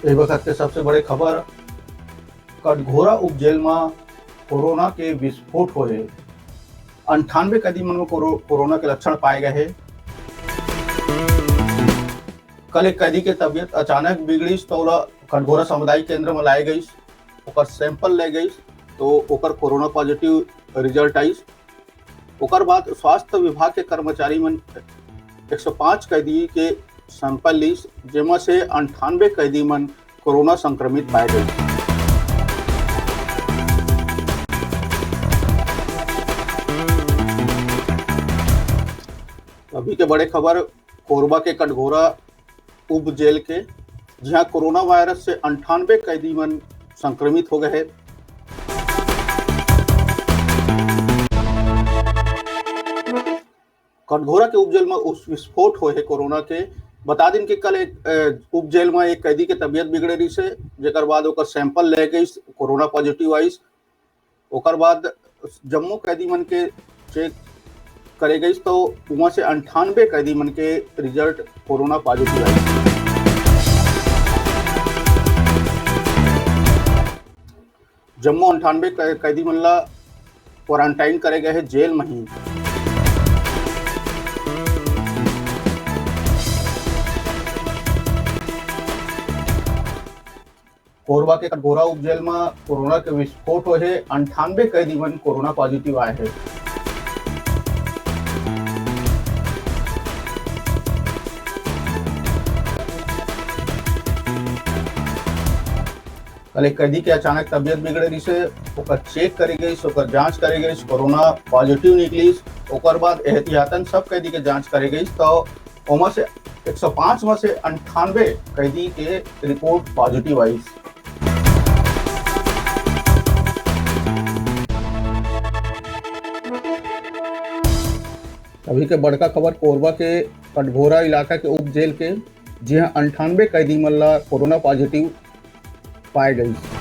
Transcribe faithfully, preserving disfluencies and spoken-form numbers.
ए बखत के सबसे बड़े खबर, कटघोरा उप जेल म कोरोना के विस्फोट होए हे। अंठानबे कैदी मन म कोरो-, कोरोना के लक्षण पाए गए हे। कल एक कैदी के तबीयत अचानक बिगड़िस, तो ओला कटघोरा सामुदायिक केंद्र म लाए गइस, ओकर सैंपल ले गइस, तो ओकर कोरोना पॉजिटिव रिजल्ट आइस। ओकर बाद स्वास्थ्य विभाग के कर्मचारी मन एक सौ पाँच कैदी के सैंपल लीस, जेमा से अंठानबे कैदी मन कोरोना संक्रमित पाए गए। अभी के बड़े खबर कोरबा के कटघोरा उप जेल के, जिहां कोरोना वायरस से अंठानबे कैदी मन संक्रमित हो गए हे। कटघोरा के उप जेल में उस विस्फोट होए हे कोरोना के। बता दिन कि कल एक, अ, उप जेल में एक कैदी के तबीयत बिगड़े रहिस हे, जेकर बाद ओकर सैंपल ले गइस, कोरोना पॉजिटिव आइस। ओकर बाद जम्मो कैदी मन के चेक करे गइस, तो उमा से अंठानबे कैदी मन के रिजल्ट कोरोना पॉजिटिव आइस। जम्मो अंठानबे कै-, कैदी मन ला क्वारंटाइन करे गए हे जेल में ही। कोरबा के कटघोरा उप जेल में कोरोना के विस्फोट होए हे, अंठानबे कैदी मन कोरोना पॉजिटिव आए हे। कल एक कैदी के अचानक तबीयत बिगड़े रहिस हे, ओकर चेक करे गइस, ओकर जांच करे गइस, कोरोना पॉजिटिव निकलिस। ओकर बाद एहतियातन सब कैदी के जांच करे गइस, तो ओमा से एक सौ पाँच में से अंठानबे कैदी के रिपोर्ट पॉजिटिव आइस। अभी के बड़का खबर कोरबा के कटघोरा इलाका के उप जेल के, जिहां अंठानबे कैदी मन ला कोरोना पॉजिटिव पाए गइस।